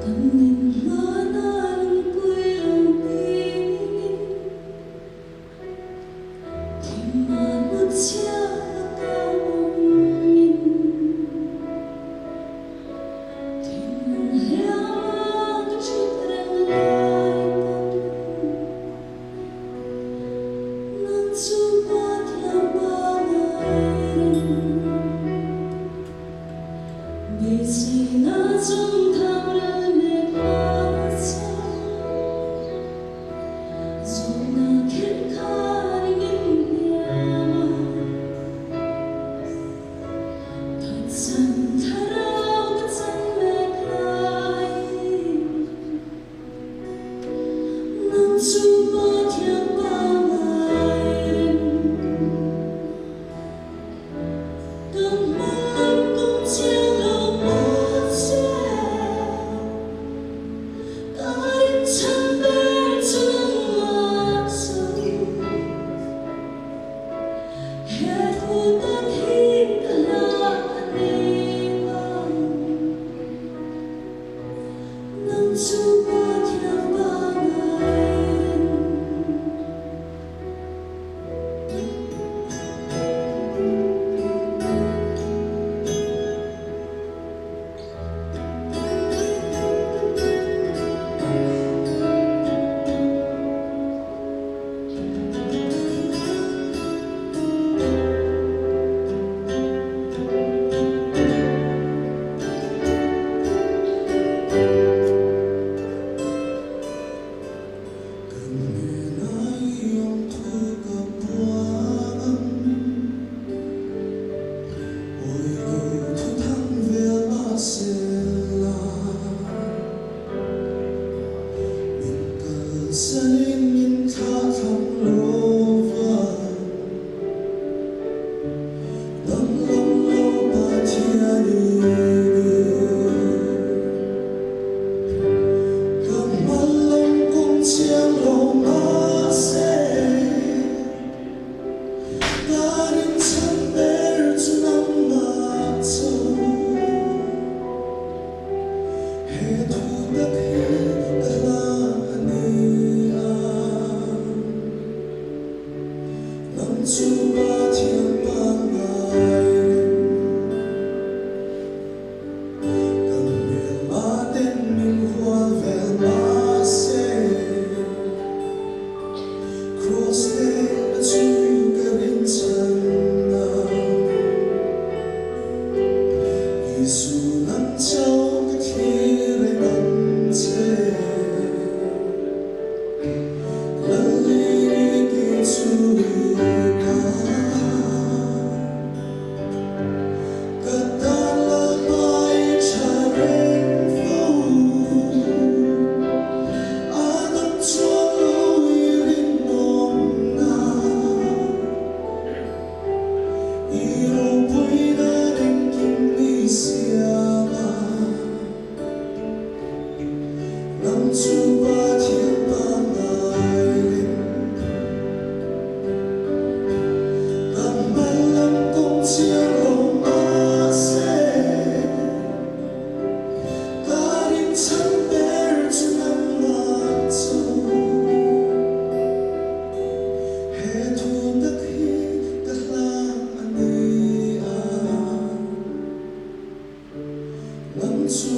Kan inhmana lungpui lo pingin Thimma hnutchhia laka awmin Thinlung hliama ka thut reng lai pawn Nang chu pa thiam pa ngai reng. Beiseina chung thang rel mek hla che. Zawhna khelh khan i min hniam a. Phatsan thlarau ka chan mek laiin. Nang chu Pathian pa ngai reng. Kan hmalam kawng chiang lo mah se, ka rinchhan ber chu nangmah chu. He thu tak hi ka hla a ni ang. Nang chu Pathian pangai reng. Kan hnena i awm thu ka puang ang. Awi lo thu thang vel mahse la. Min kalsanin min thlah thlang lo vang. Danglam lo Pathian i ni. Ka hmalam kawng chiang lo mahse, ka rinchhan ber chu nangmah chu. He thu tak hi ka hla a ni a. Nang chu Pathian pangngai reng. Kan hmelma ten min hual vel mahse, Kraws hnehna chu ka rinchhan a. Isu nang chauh ka thlir reng ang che. Nang chu Pathian pangngai reng. Ka hmalam kawng chiang lo mahse, ka rinchhan ber chu nangmah chu. He thu tak hi ka hla a ni a. Nang chu